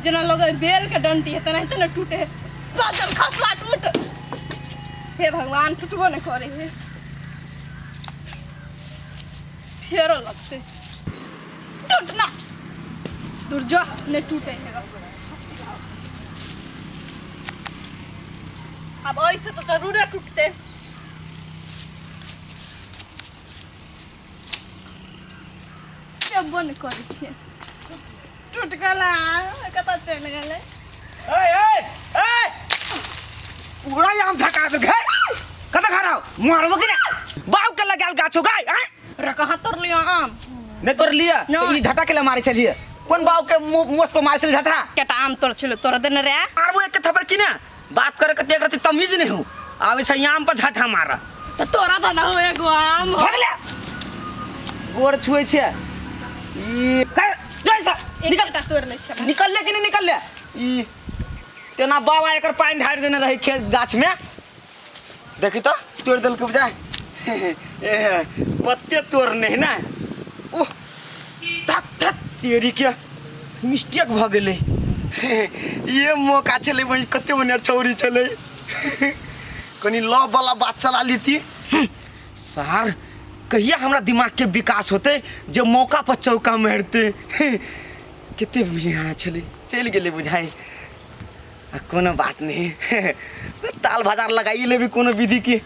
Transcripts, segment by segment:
जेना लगै बेल के डंटी है तेनाहिते ने टूटे है। बादल खसला टूट। हे भगवान, टूटबो नहीं करे है, फेरो लगते टूटना। दूर जो, नहीं टूटे है। अब ऐसे तो जरूर टूटते। टेबो नहि करै छियै। टूट गेलै, कतऽ चलि गेलै? ए ए ए, पूरा आम झका दे घे। कत खा रहा हो? मारबो कि ना बाऊ के लगाल गाछ हो गाय हैं? रे, कहाँ तोड़ लियो आम? नहीं तोड़ लिया? नहीं। ई झटा के ले मारे छलिए? कोन बाऊ के मुंह मोस पर मारे छलिए झटा? केटा आम तोड़ छलै तोरा देने रे? मारबो एक थप्पड़ कि ना। बात करे के देख रहती तमीज नहीं हो। आवे छै आम पर झटा मारा। तऽ तोरा तऽ ना हो एगो आम। भगले गोर छुए छै ई कर जैसा निकल। एकटा तोड़ लै छै। निकल ले कि नहीं निकल ले? ई तेना बाबा एकर पानि ढारि देने रहे खेत गाछ में। देखी तो तोड़ देलकै बुझाय। ए, पत्ते तोड़ने है ना। ओह धत धत तेरी के, मिस्टेक भऽ गेलै। ये मौका छलै वही। कते बढ़िया छौरी छलै, कनी लव वाला बात चला लेती सार। कहिया हमरा दिमाग के विकास होते जे मौका पर चौका मारते? कते बढ़िया छलै, चलि गेलै बुझाइ। आ कोनो बात नहीं, ताल बाजार लगाइए लेबी कोनो विधि की।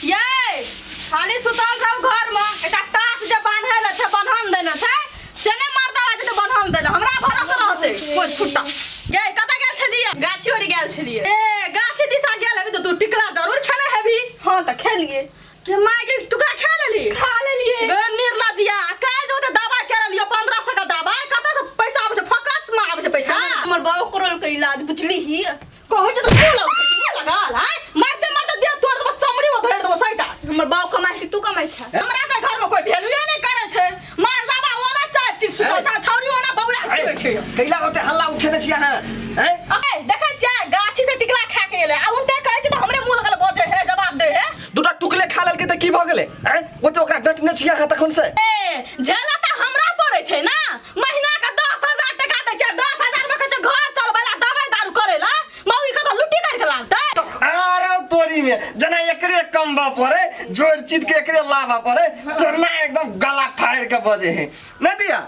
ये खाली सुतल रहू घर में। एकटा टाट जे बान्हल ले छै, बन्हन देने छै, से नहि मर्दा जे तऽ बन्हन देने हमरा भरोसे रहतै कोइ छुट्टा। ये कतऽ गेल छलियै? गाछी ओरी गेल छलियै। ए, गाछी दिशा गेल हेबी तऽ तू टिकरा जरूर खेने हेबी। हँ, तऽ खेलियै। के माय के, टुकड़ा खा लेली? खा लेलियै। गे निर्लजिया, काल्हि जो तऽ दबाइ के लेलियो 1500 के दबाइ। कतऽ से पैसा आबै छै? फकट में आबै छै पैसा? हमर बाबू करलकै इलाज, बुझलिही? कहै छै तऽ तू लग मुँह लगल आँय, मारते मारते देह तोड़ देबो, चमड़ी उधेड़ देबो सैटा। हमर बाबू कमाइ छै, तू कमाइ छै? हमरा के घर में कोई वैल्यूए नहीं करे छै। मर्दाबा ओना चार चीज सुतल छै, छौरी ओना बौरा खेलै छै। कैला ओते हल्ला उठेने छी अहाँ हैं? अरे देखै छियै, गाछी से टिकला खा के एलै आ उनटे कहै छै तऽ हमरे मुँह लगल बजै है, जवाब दे है। दूटा टुकले खा लेलकै तऽ की भऽ गेलै हैं? ओते ओकरा डटने छी अहाँ तखन से? ए, झेला तऽ हमरा पड़ै छै ना। महीना के 10,000 टका दै छै, 10,000 में कहै छै घर चलबै ला, दवाई दारू करै ला। मौगी के तऽ लुट्टी करके लागतै। आरो तोरी में जना एकरे कमबा पड़े, जोड़ चित के एकरे लाभा पड़े, तना एकदम गला फाड़ के बजे है। नहीं दिया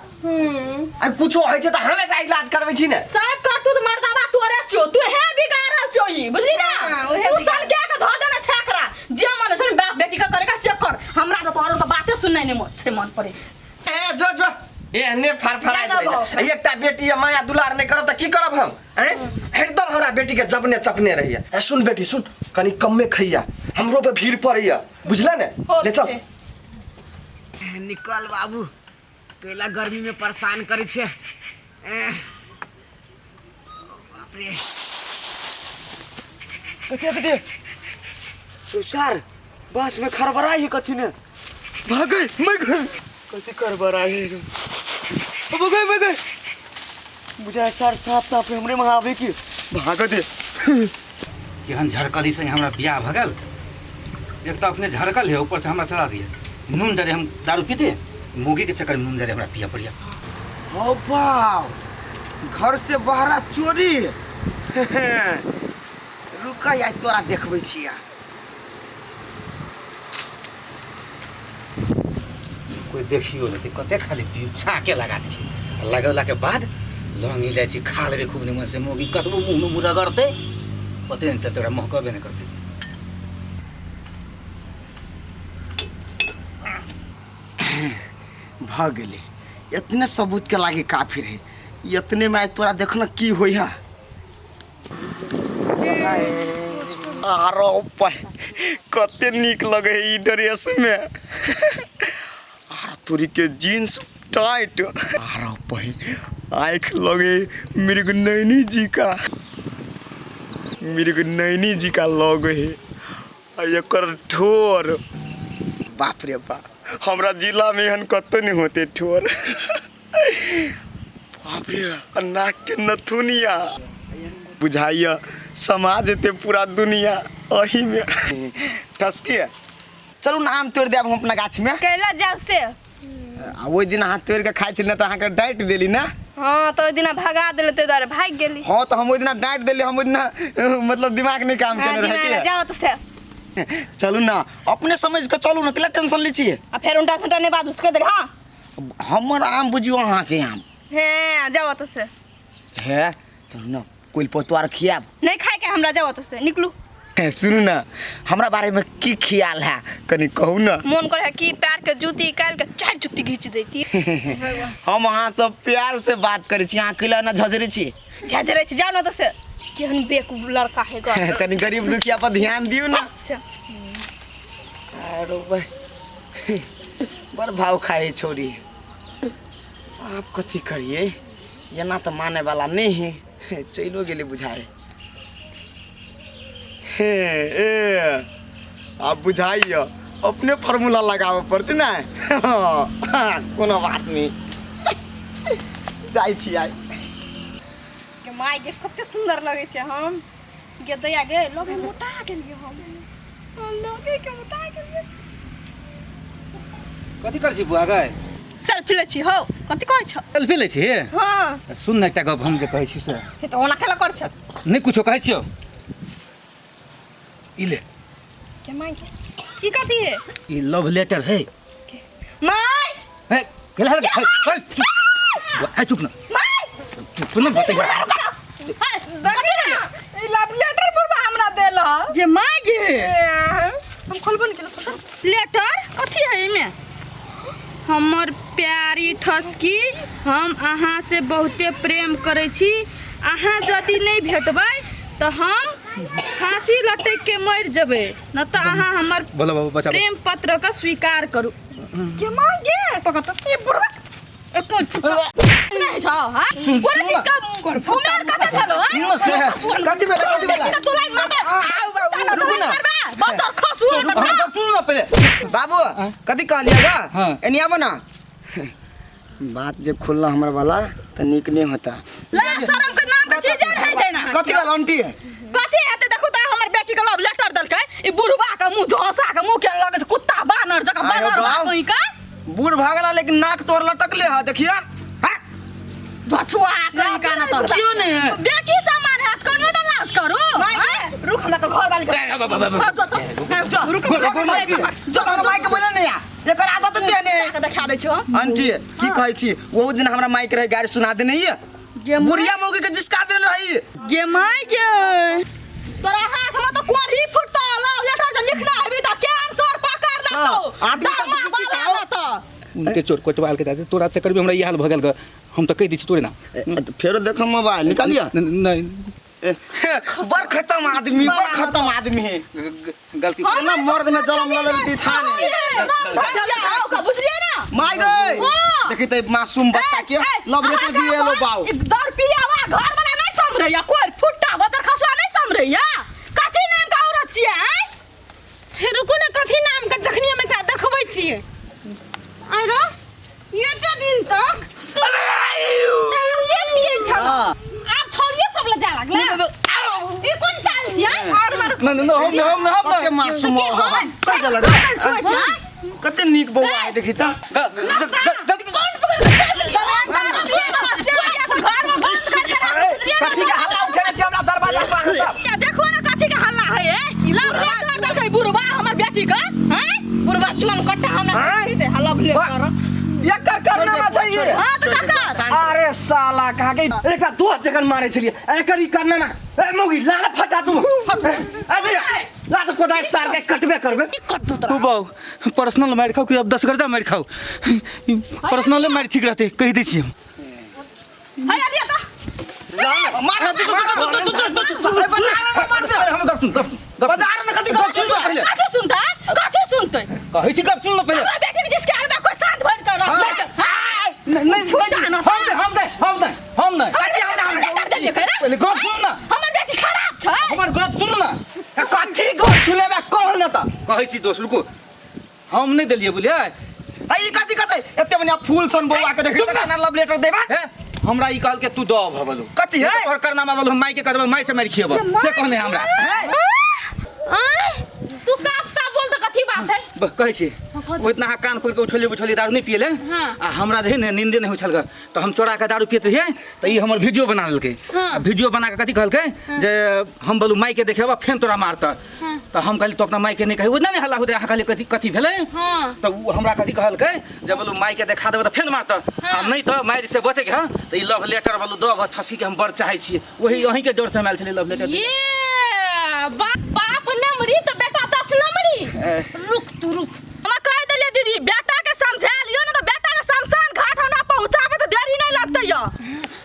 आ कुछो होइ छै तऽ हम एकरा इलाज करबै छी ने। साहब करतू तऽ मर्दाबा तोरे छियो, तू हे बिगाड़ल छियो ई, बुझली ना? हाँ, ओहे। तू सन के के धऽ देने छै एकरा। जे मन छै बाप बेटी के करे का से कर। हमरा तऽ तोहर के बाते सुननाइ नहि मन छै, मन पड़े। ए जो जो, एहने फरफराइत ज्यादा रहै छै। एकटा बेटी ये, माया दुलार नहि करब तऽ की करब हम आँय? हरदम हमरा बेटी के जपने चपने रहैया। ए सुन बेटी सुन, कनी कम्मे खैया, हमरो पे भीड़ पड़ैया, बुझले ने? ले चल। निकल बाबू, कैला गर्मी में परेशान करै छै। बाप रे, कथी कथी? तो सर बस में खड़बड़ाई है कथी ने। भागै मैं गई, कथी खड़बड़ाई है रे? भगै भगै, बुझाय सर साफ साफ हमरे में आवे की भाग दे। केहन झरकली संगे हमरा बियाह भऽ गेल। एक तऽ अपने झरकल है, ऊपर से हमरा सड़ा दिए नून जरे। हम दारू पीते मोगी के चक्कर में नून जरे हमरा पिया पड़िया। हो बाप, घर से बाहरा चोरी। रुक आइ तोरा देखबै छिया। कोई देखियो नहीं कते, खाली पी छाके लगा दै छै आ लगेलाके बाद लौंग इलायची खा लेबै खूब निमन से। मौगी कतबो मुँहमे मुँह रगड़तै, पते नहि चलतै, ओकरा महकबे नहि करतै। भऽ गेलै, इतने सबूत के लागे काफी रहे। इतने में आइ तोरा देखना की होइ है। आरो कते नीक लगे है ई ड्रेस में। आरो तोरी के जीन्स टाइट, आरो पहि आँख लगे मृग नैनी जी का, मृग नैनी जी का लगे है। आ एकर ठोर, बाप रे बाप, हमरा जिला में एहन कतौ नहीं होते ठोर। बाप रे, आ नाक के नथुनिया, बुझाइया समाज एते पूरा दुनिया अही में ठसकी। चलू ना, आम तोड़ देब हम अपना गाछ में। कैला जाओ से? आ ओहि दिन अहाँ तोड़ि के खाइ छली ने तऽ अहाँके डाँटि देली ने। हाँ, तो ओहि दिना भगा देले, ताहि दुआरे भागि गेली। हाँ, तऽ हम ओहि दिना डाँटि देली, हम ओहि दिना मतलब दिमाग नहि काम हाँ, केने रहै। दिमाग की? जाओ तो से। चलू ना, अपने समझ के चलू ना, केला टेंशन लै छियै? आ फेर उल्टा सुल्टा नहि बात उसके देली। हाँ, हमर आम बुझियौ अहाँके आम। हे, जाओ तो से। हे, चलू ना, कोइल पतवार खियाब। नहीं खाए के हमरा, जाओ तो से, निकलू। हे, सुनू ना, हमरा बारे में की ख्याल है, कनी कहू ना। मोन करे है कि पैर के जूती निकाल के चार जूती घींच देती। हम अहाँ सब प्यार से बात करै छी, अहाँ कैला ना झजरै छी? झजरै छी, जाओ ना तो से। केहन बेकूफ लड़का है ग। कनी गरीब दुखिया पर ध्यान दियौ ना। से। अरे भाई, बड़ भाव खाए छोरी। आप कथी करिए, एना तऽ माने वाला नहीं है, चलो गेली बुझाए। हे ए, आप बुझाइए, अपने फार्मूला लगाबे पड़ते ना। कोनो बात नहीं, जाइ छी आइ। गे माय गे, कते सुंदर लगै छै हम गे। दैया गे, लगे मोटा गेलियै हम, लगे के मोटा गेलियै। कथी करै छी बुआ गै? सेल्फी लै छी हौ, कथी कहै छ? सेल्फी लै छी? हाँ। सुन ने, एकटा गप हम जे कहै छी से। हे, तऽ ओना केला कर छ? नहि कुछो कहै छियौ, ई ले। के माय गे, ई कथी है? ई लव लेटर है। My. हे, गेल हल, हे, हे, चुप हे, चुप ना। My. चुप ना, बतैया। ई लव लेटर बुढ़बा हमरा देल ह। जे माय गे। हम खोलबो ने केलहुँ। लेटर कथी है एहिमे? हमर प्यारी ठसकी, हम अहाँ से बहुते प्रेम करै छी। अहाँ यदि नहि भेटबै तऽ हम फांसी लटकि के मरि जेबै, न तऽ अहाँ हमर बोलो बाबू, बचा। प्रेम पत्र के स्वीकार करू। के माय गे, पकड़ तऽ ई बुढ़बा एको नहीं छौ। हाँ, कोनो चीज का उमेर कते भेलो? हाँ, कथी भेलै, कथी भेलै? तू लाइन मारबे। आउ बाबू, रुकू ना। बचल खसुआ रुक, हम गप सुन ना पहिले। बाबू, कथी कहलियै गा? हाँ। एनी आबो ना, बात जे खुलना हमर वाला तऽ नीक नहि होता। ला शरम के नाम के चीज रहै छै ना। कथी वाला आंटी? कथी हेतै? देखू तऽ हमर बेटी के लव लेटर देलकै ई बुढ़वा के मुंह झोंसा के मुंह केहन लगै छै, कुत्ता बानर जकाँ। आयो बानर बा बाप। कहीं का। बूढ़ भऽ गेला लेकिन नाक तोर लटकले है, देखिए। झछुआ कहीं का ना तो। क्यों नहीं है? बेटी सामान हाथ कोनो तऽ लाज करू। माय गे, रुक, हमरा तो घर वाली के हाँ, जो तो। रुक। रुक, जो माइक बोले नहीं या, एकर आदत देने है। देखा दै छौ। आंटी, की कहै छी, ओहू दिन हमरा माइक रहे, गाड़ी सुना देने ये बुढ़िया मौगी के जिसका देने रही। गे my गे, तोरा हाथ में तो कोरी फुटतो। लव लेटर जे लिखना हबी त के आंसर पकड़ लेतो। हाँ, आदमी सब दामा की वाला चाहो? न त उनते चोर कोतवाल के दादी, तोरा चक्कर में हमरा ई हाल भऽ गेल ग। हम तऽ कहि दै छी तोरे ना। फेरो देखो, मोबाइल निकालिए। नहीं। बड़ खत्म आदमी, बड़ खत्म आदमी है। गलती। ना मर्द में जन्म लऽ लेलकै था नहीं। बुझलिए ना? माय गए। हाँ। देखी त मासूम बच्चा के लव लेटर दिए लो बाऊ। दर पियावा घर वाला नहीं समझैया, कोई फुट्टा बदर खसुआ नहीं समझैया। कथी नाम का औरत छियै आँय? हे रुकू ने, कथी नाम के जखनी हम एकरा देखबै छियै। आरो एते दिन तक दारूए पियै छल, आब छौड़िए सब लऽ जाय लागलै। ई कोन चाल छियै? और मारू। नहीं नहीं, हम नहीं, हम नहीं, हम कते नहीं। मासूम की हम? कते लगा, कते नीक बौआ है, देखी त। गलती। दारू पियै वाला से घर में बंद करके राख। कथी के हल्ला उठेले छी हमरा दरवाजा पर अहाँ सब? देखो ना, कथी के हल्ला है। ए ई लव लेटर देलकै बुढ़बा हमर बेटी के। हैं बुढ़बा चोन कट्टा हमरा चिट्ठी दे लव लेटर। एकर करनामा छै ये। हां, तऽ काका। अरे साला, कहा के एकटा दोस्त जखन मारे छलियै, एकर ई करनामा। ए मौगी, लाल फटा तू। अरे लात कोदारि सार के कटबे करबे। की करतौ तोरा? ओ बाऊ, पर्सनल मारि खाऊ कि अब 10 गर्दा मारि खाऊ? पर्सनले मारि ठीक रहते, कहि दै छी हम। है लिया तऽ। मार मार, बाजार में मार दे। हम गप सुन, गप सुन, गप सुन। बाजार में कथी गप सुन? पहिले। कथी सुनतै, कथी सुनतै? कहै छी गप सुन ल पहिले। हमरा बेटी के जिसके आलबा कोई शांत भरि के रख। नहीं नहीं, नहीं, हम नहीं, हम नहीं, हम नहीं, हम नहीं। कथी हम नहीं? लेटर देलियै कहै पहिले गप सुन ना। हमर बेटी खराब छै। हमर गप सुन ना। कथी गप सुनेबे, कह न त। कहै छी दोस्त, रुको, हम नहि देलियै, बुझलियै? आ ई कथी कथी एते बढ़िया फूल सन बौआ के देखी त ना लव लेटर देबा? हे, हमरा ई कहलकै तू दऽ भबलू। कथी है? तोहर करनामा बोलू, हम माई के करबै, माई से मारि खियेबो, से कहने हमरा। है आँय, तू साफ साफ बोल तऽ कथी बात है? कहै छी। कथी? ओ इतना अहाँ कान पकड़ि के उठेली बैठेली दारू नहि पियले हाँ। आ हमरा रहै ने नींदे नहि होइ छल ग तऽ हम चोरा के दारू पियत रहियै तऽ ई हमर वीडियो बना लेलकै हाँ। आ वीडियो बना के कथी कहलकै जे हम बोलू माई के देखेबा फेन तोरा मारतऽ हाँ। तऽ हम कहली तो अपना माई के नहि कही ओ नहि हल्ला होतै अहाँ कहली कथी कथी भेलै हाँ। तऽ ओ हमरा कथी कहलकै जे बोलू माई के देखा देबै तऽ फेन मारतऽ हाँ। आ नहि तऽ मारि से बचैके हँ तऽ ई लव लेटर बोलू दऽ ठसकी के हम बड़ चाहै छियै वही अहीँके डर से हम आयल छलियै लव लेटर ये बाप नमरी तऽ बेटा 10 नमरी रुक तू रुक। हमरा कह देलियै दीदी बेटा के समझा लियो ना तऽ बेटा के शमशान घाट हमरा पहुंचाबे तऽ देरी नहीं लगतै यो।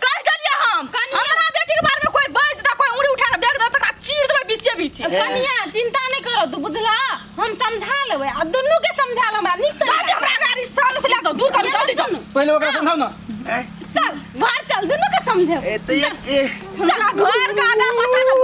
कह देलियै हम हमरा बेटी के बारे में कोई बाज देता कोई उंगली उठा के देख देता तकरा चीर देबै बीचे बीचे। कनिया चिंता नहीं करो तू बुझला हम समझा लेबै आ दुनू के समझा ले हमरा नीक जल्दी तरीका हमरा गाड़ी सामने से ले जाओ दूर करू जल्दी जाओ। पहिले ओकरा समझाउ ना। चल घर चल दुनू के समझेबै। ए तऽ हमरा घर के आगा पाछा के